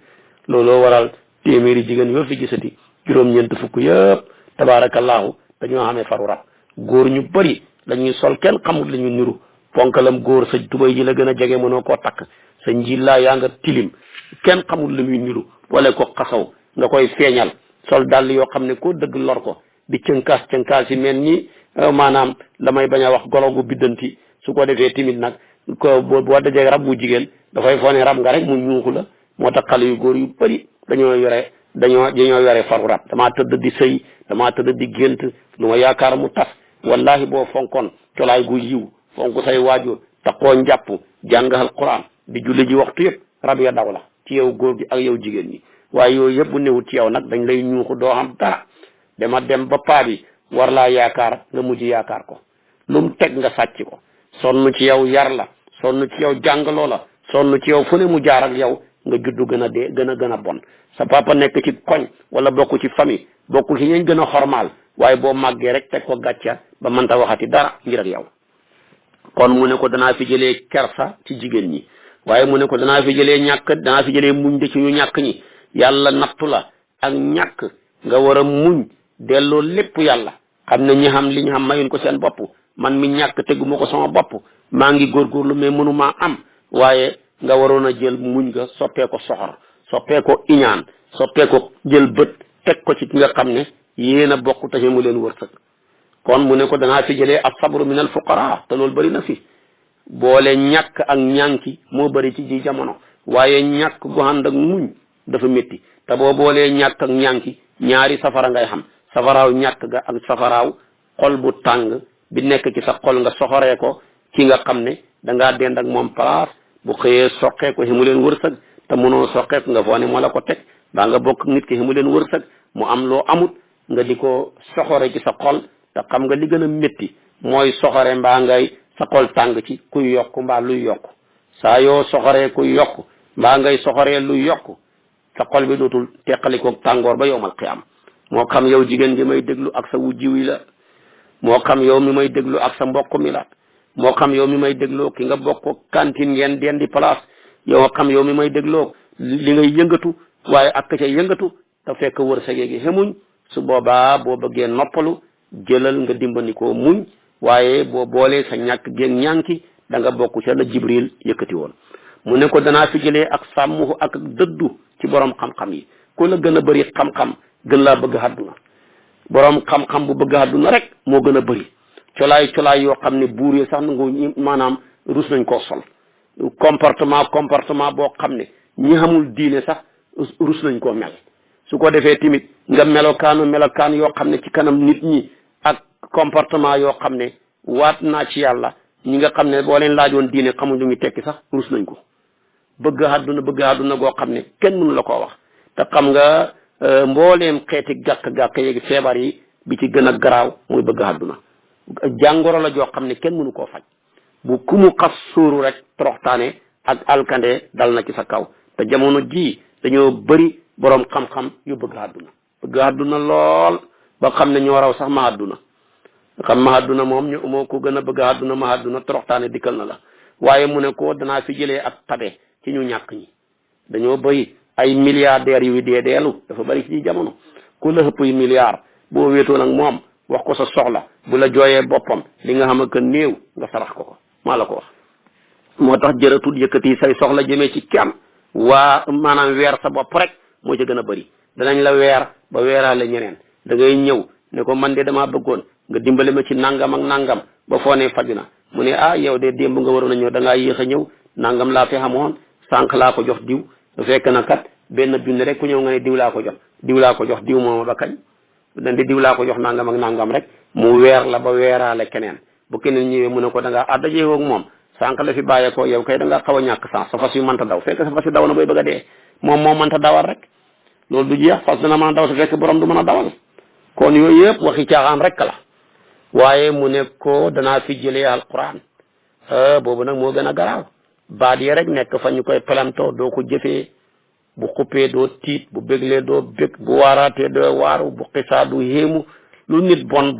S2: looloo waral téeméeri jigéen yoo fi gisati juróom-ñeent fukk yëpp tabaarakallaahu dañoo xamee faru rab góor ñu bëri dañuy sol kenn xamul la ñu niru ponkalam góor sa tubay ji la gën a jege mënoo koo takk sa njillaa yaa nga tilim kenn xamul la muy niru wala ko xasaw nga koy feeñal sol dàll yoo xam ne koo dëgg lor ko di cënkaas yi mel ni maanaam damay bañ a wax golo gu biddanti su ko defee timit nag ko boo dajee rab bu jigéen dafay foone rab nga rek mu ñuuxu la moo tax xale yu góor yu bëri dañoo yore faru rab damaa tëdd di sëy damaa tëdd di gént lu ma yaakaar mu tas wallahi boo fonkoon colaay gu yiw fonk say waajur taxoo njàpp jàngal Quran di julli ji waxtu yëpp rab ya daw la ci yow góor gi ak yow jigéen ñi waaye yooyu yëpp bu newut ci yow nag dañ lay ñuuxu doo xam dara dama dem ba paa bi war laa yaakaar nga mujj yaakaar ko lu mu teg nga sàcc ko sonn ci yow yar la sonn ci yow jàngaloo la sonn ci yow fu ne mu jaar ak yow nga juddu gën a dee gën a bon sa papa nekk ci koñ wala bokk ci famille bokk ci ñañ gën a xormaal waaye boo màggee rek teg ko gàcca ba mënta waxati dara ngir ak yow kon mu ne ko danaa fi jëlee kersa ci jigéen ñi waaye mu ne ko danaa fi jëlee muñ de ci ñu ñàkk ñi yàlla nattu la ak ñàkk nga war a muñ delloo lépp yàlla xam ne ñi xam li ñu xam mayuñ ko seen bopp man mi ñàkk teguma ko sama bopp maa ngi góorgóorlu mais mënumaa am waaye nga waroon a jël muñ nga soppee ko soxor soppee ko iñaan soppee ko jël bët teg ko ci ki nga xam ne yéen a bokk taxe mu leen wërsëg kon mu ne ko danaa fi jëlee ab sabru min al fuqara te loolu bëri na fi boole ñàkk ak ñànki moo bëri ci ji jamono waaye ñàkk gu ànd ak muñ dafa métti te boo boolee ñàkk ak ñànki ñaari safara ngay xam safaraaw ñàkk ga ak safaraaw xol bu tàng bi nekk ci sa xol nga soxoree ko ki nga xam ne dangaa dend ak moom place bu xëyee soqeeku xi mu leen wërsëg te mënoo soqeeku nga foo ne moo la ko teg baa nga bokk nit ki xi mu leen wërsëg mu am loo amut nga di ko soxore ci sa xol te xam nga li gën a métti mooy soxore mbaa ngay sa xol tàng ci kuy yokk mbaa luy yokk saa yoo soxoree kuy yokk mbaa ngay soxoree luy yokk sa xol bi dootul teqalikoog tàngoor ba yowmal qiyaam moo xam yow jigéen gi may déglu ak sa wujjiw yi la moo xam yow mi may déglu ak sa mbokk mi la moo xam yow mi may dégloo ki nga bokk cantine ngeen den di place yow xam yow mi may dégloo li ngay yëngatu waaye ak ca yëngatu te fekk wërsëg gi xemuñ su boobaa boo bëggee noppalu jëlal nga dimbandikoo muñ waaye boo boolee sa ñàkk géeg ñànki da nga bokk ca la Jibril yëkkati woon mu ne ko danaa fi jëlee ak sàmmuhu ak dëddu ci borom xam-xam yi ku la gën a bëri xam-xam gën laa bëgg àdduna borom xam-xam bu bëgg àdduna rek moo gën a bëri colaay yoo xam ne buur yi sax nangu maanaam rus nañ koo sol comportement boo xam ne ñi xamul diine sax rus nañ koo mel su ko defee tamit nga melokaan yoo xam ne ci kanam nit ñi ak comportement yoo xam ne waat naa ci yàlla ñi nga xam ne boo leen laajoon diine xamuñ lu muy tekki sax rus nañ ko bëgg àdduna goo xam ne kenn mënu la koo wax te xam nga mbooleem xeeti gàkk-gàkk yeegi feebar yi bi ci gën a garaaw muy bëgg àdduna jàngoro la joo xam ne kenn mënu koo faj bu ku mu xas suuru rek toroxtaane ak alkande dal na ci sa kaw te jamono ji dañoo bëri boroom xam-xam yu bëgg àdduna lool ba xam ne ñoo raw sax ma àdduna moom moo ko gën a bëgg àdduna ma àdduna toroxtaane dikkal na la waaye mu ne ko danaa fi jëlee ak tabe ci ñu ñàkk ñi dañoo bëri ay milliardaires yu deelu dafa bëri ci jamono ku la ëpp yi milliard boo wéetoo nag moom wax ko sa soxla bu la jooyee boppam li nga xam que néew nga sarax ko maa la ko wax moo tax jërëtul yëkkati say soxla jëmee ci kenn waa maanaam weer sa bopp rek moo ca gën a bëri danañ la weer ba weeraale ñeneen da ngay ñëw ne ko man de damaa bëggoon nga dimbale ma ci nangam ak nangam ba foo ne faju na mu ne yow de démb nga waroon a ñëw da ngaa yéex a ñëw nangam laa fi xamoon sànq laa ko jox diw su fekk na kat benn junne rek ku ñëw nga ne diw laa ko jox diw mooma ba kañ dandi diw laa ko jox nangam ak nangam rek mu weer la ba weeraale keneen bu keneen ñëwee mu ne ko da ngaa àddajee ak moom sànq la fi bàyyeekoo yow kay da ngaa xaw a ñàkk sens sa fas yu mënta daw fekk sa fas yu daw na bay bëgg a dee moom moo mënta dawal rek loolu du jeex fas dana mën a daw su fekk borom du mën a dawal kon yooyu yëpp waxi caaxaan rek la waaye mu ne ko danaa fi jëlee alquran boobu nag moo gën a garaaw baat yi rek nekk fa ñu koy pelamtoo doo ko jëfee bu xuppee doo tiit bu béglee doo bég bu waaraatee doo waaru bu xisaa du héemu lu nit bon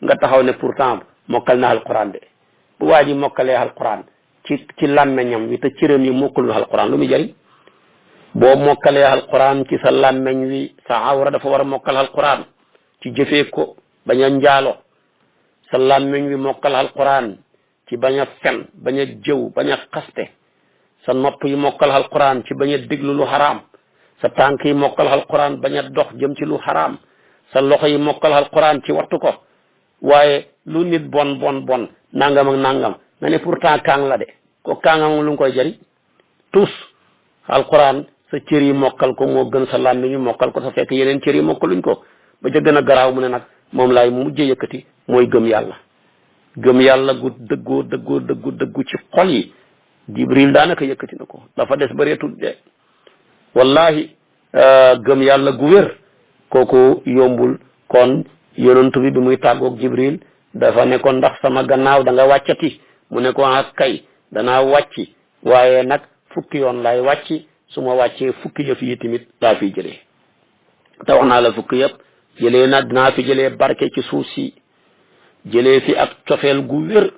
S2: nga taxaw ne pourtant mokkal na alquran de bu waa ji mokkalee alquran ci làmmeñam wi te cëram yi mokkalul alquran lu muy jëriñ boo mokkalee alquran ci sa làmmeñ wi sa awra dafa war a mokkal alquran ci jëfee ko bañ a njaalo sa làmmiñ wi mokkal alquran ci bañ a fen bañ a jëw bañ a xaste sa nopp yi mokkal alquran ci bañ a déglu lu xaraam sa tànk yi mokkal alquran bañ a dox jëm ci lu xaraam sa loxo yi mokkal alquran ci wattu ko waaye lu nit bon nangam ak nangam nga ne pourtant kaang la de ko kaangam lu ngi koy jëriñ tous alquran sa cër yi mokkal ko moo gën sa làmmiñ yi mokkal ko sa fekk yeneen cër yi mokkaluñ ko ba ca gën a garaaw mu ne nag moom laay mujjee yëkkati mooy gëm yàlla gu dëggu ci xol yi jibril daanaka yëkkati na ko dafa des bëreetul de wallahi gëm yàlla gu wér kooku yombul kon yonent bi muy tàggoog jibril dafa ne ko ndax sama gannaaw da nga wàccati mu ne ko kay danaa wàcci waaye nag fukki yoon laay wàcci su ma wàccee fukki yëf yi tamit laa fi jëlee te wax naa la fukki yëpp jëlee na dinaa fi jëlee barke ci suuf si jëlee fi ak cofeel gu wér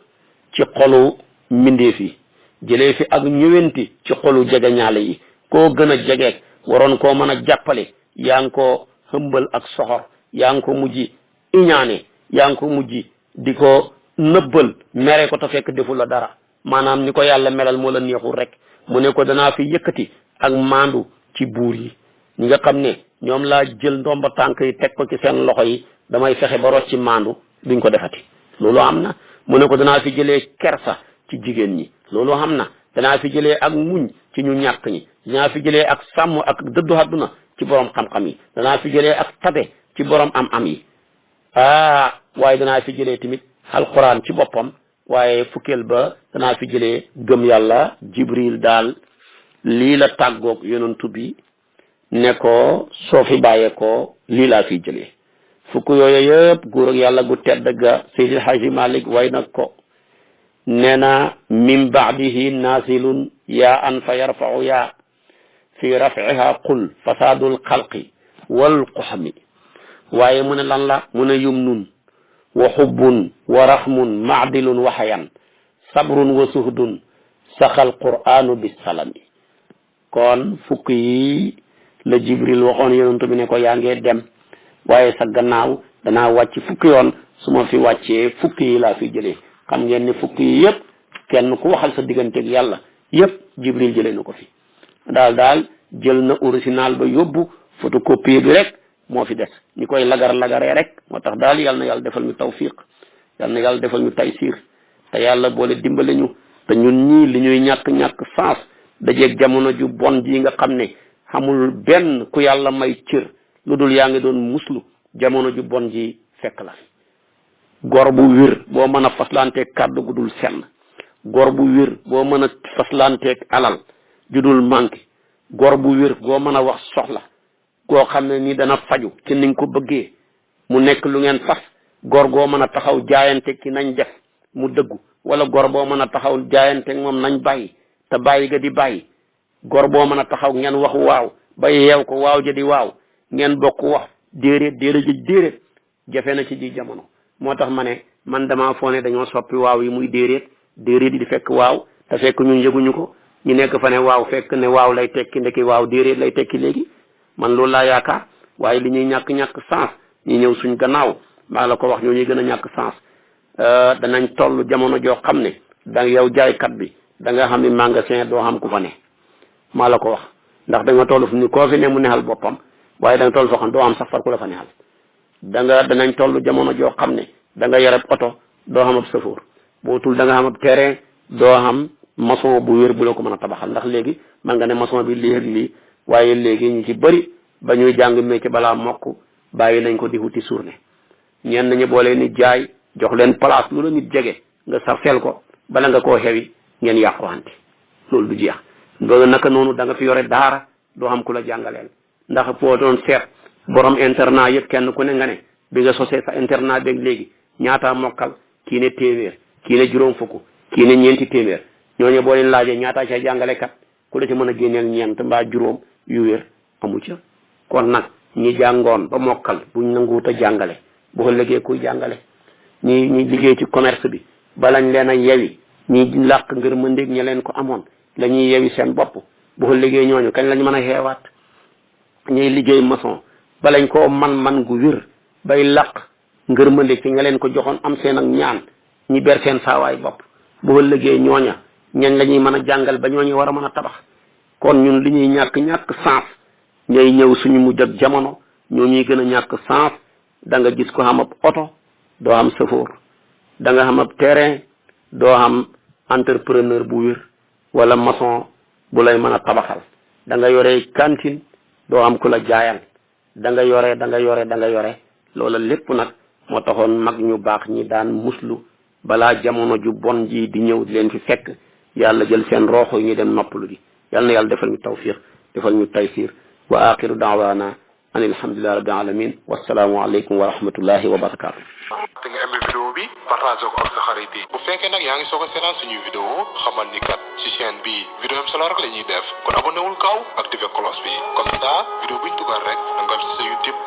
S2: ci xolu mbindeef yi jëlee fi ak ñëwenti ci xolu jegeñaale yi koo gën a jegeek waroon koo mën a jàppale yaa ngi ko hëmbal ak soxor yaa ngi ko mujj iñaane yaa ngi ko mujj di ko nëbbal mere ko te fekk deful la dara maanaam ni ko yàlla melal moo la neexul rek mu ne ko danaa fi yëkkati ak maandu ci buur yi ñi nga xam ne ñoom laa jël ndomba tànk yi teg ko ci seen loxo yi damay fexe ba rot ci maandu duñ ko defati loolu am na mu ne ko danaa fi jëlee kersa ci jigéen ñi loolu xam na danaa fi jëlee ak muñ ci ñu ñàkk ñi danaa fi jëlee ak sàmm ak dëddu àdduna ci borom xam-xam yi danaa fi jëlee ak tabe ci borom am-am yi waaye danaa fi jëlee tamit alquran ci boppam waaye fukkeel ba danaa fi jëlee gëm yàlla jibril daal lii la tàggoog yonantu bi ne ko soo fi bàyyee ko lii laa fiy jëlee fukk yooyu yëpp góor ak yàlla gu tedd ga Seydil Haaji Malik way nag ko nee na min baadihi nasilun yaa an fa yarfau yaa fi rafiha qul fasadul xalqi wal qoxmi waaye mu ne lan la mu ne yumnun wa xubbun wa raxmun maadilun wa xayan sabrun wa suhdun saxal qur'anu bisalami kon fukk yi la jibril waxoon yonent bi ne ko yaa ngee dem waaye sa gannaaw danaa wàcc fukki yoon su ma fi wàccee fukki yi laa fi jëlee xam ngeen ne fukki yi yëpp kenn ku waxal sa digganteeg yàlla yëpp jibril jëlee na ko fi daal jël na original ba yóbbu photocopie bi rek moo fi des ñi koy lagaree rek moo tax daal yàlla na yàlla defal ñu tawfiq yàlla na yàlla defal ñu taysiir te yàlla boole dimbale ñu te ñun ñii li ñuy ñàkk sens dajeeg jamono ju bon ji nga xam ne xamul benn ku yàlla may cër lu dul yaa ngi doon muslu jamono ju bon ji fekk la gor bu wér boo mën a faslanteeg kàddu gu dul senn gor bu wér boo mën a faslanteeg alal ju dul manqué gor bu wér boo mën a wax soxla goo xam ne ni dana faju ci ni nga ko bëggee mu nekk lu ngeen fas gor goo mën a taxaw jaayante ci nañ def mu dëggu wala gor boo mën a taxaw jaayante moom nañ bàyyi te bàyyi ga di bàyyi gor boo mën a taxaw ngeen wax waaw ba yeew ko waaw ja di waaw ngeen bokk wax déedéet jafe na ci ji jamono moo tax ma ne man damaa foone dañoo soppi waaw yi muy déedéet yi di fekk waaw te fekk ñun yëguñu ko ñu nekk fa ne waaw fekk ne waaw lay tekki ndeki waaw déedéet lay tekki léegi man loolu laa yaakaar waaye li ñuy ñàkk sens ñi ñëw suñ gannaaw maa la ko wax ñoo ñuy gën a ñàkk sens danañ toll jamono joo xam ne da yow jaaykat bi da nga xam ne magasin doo xam ku fa ne maa la ko wax ndax da nga toll fu ni koo fi ne mu neexal boppam waaye da nga toll foo xam doo am sax far ku la fa neexal danañ toll jamono joo xam ne da nga yarab oto doo xam ab safoor bootul da nga xam ab terrain doo xam maçon bu wér bu la ko mën a tabaxal ndax léegi man nga ne maçon bi lii ak lii waaye léegi ñu ci bëri ba ñuy jàng métier balaa mokk bàyyi nañ ko di wuti journée ñenn ñi boo leen ni jaay jox leen place lu la nit jege nga sarfel ko bala nga koo xewi ngeen yàquwante loolu du jeex loolu naka noonu da nga fi yore daara doo xam ku la jàngaleel ndax foo doon seet borom internat yëpp kenn ku ne nga ne bi nga sosee sa internat beeg léegi ñaataa mokkal kii ne téeméer kii ne juróom fukk kii ne ñeenti téeméer ñooñu boo leen laajee ñaataa ca jàngalekat ku la ci mën a génneel ñeent mbaa juróom yu wér amu ca kon nag ñi jàngoon ba mokkal buñ nanguwut a jàngale bu ko liggéey kuy jàngale ñi liggéey ci commerce bi balañ leen a yewi ñi làq ngir mëndéeg ña leen ko amoon la ñuy yewi seen bopp bu ko liggéey ñooñu kañ lañ mën a xeewaat ñuy liggéey maçon balañ koo man gu wér bay laq ngërmande ci nga leen ko joxoon am seen ak ñaan ñi ber seen saawaay bopp bu ëllëgee ñooña ñañ la ñuy mën a jàngal ba ñooñu war a mën a tabax kon ñun li ñuy ñàkk sens ñooy ñëw suñu mujj ak jamono ñoo ñuy gën a ñàkk sens da nga gis ko xam ab oto doo am chauffeur da nga xam ab terrain doo am entrepreneur bu wér wala maçon bu lay mën a tabaxal da nga yore cantine doo am ku la jaayal da nga yore loola lépp nag moo taxoon mag ñu baax ñi daan muslu balaa jamono ju bon ji di ñëw di leen fi fekk yàlla jël seen rooxo yi ñu dem noppalu ji yàlla na yàlla defal ñu tawfiq defal ñu taysir wa axiru daawaana an alhamdulillahi rabbil alamin wassalaamu aleykum wa rahmatullahi wa barakatuh.
S3: te nga aimé vidéo bi partagé ko ak sa xarit yi bu fekkee nag yaa ngi soog a seetaan suñuy vidéo xamal ni kat ci chaîne bi vidéo am solo rek la ñuy def kon abonné wul gaaw activé cloche bi comme ça vidéo buñ dugal rek da nga am si sa YouTube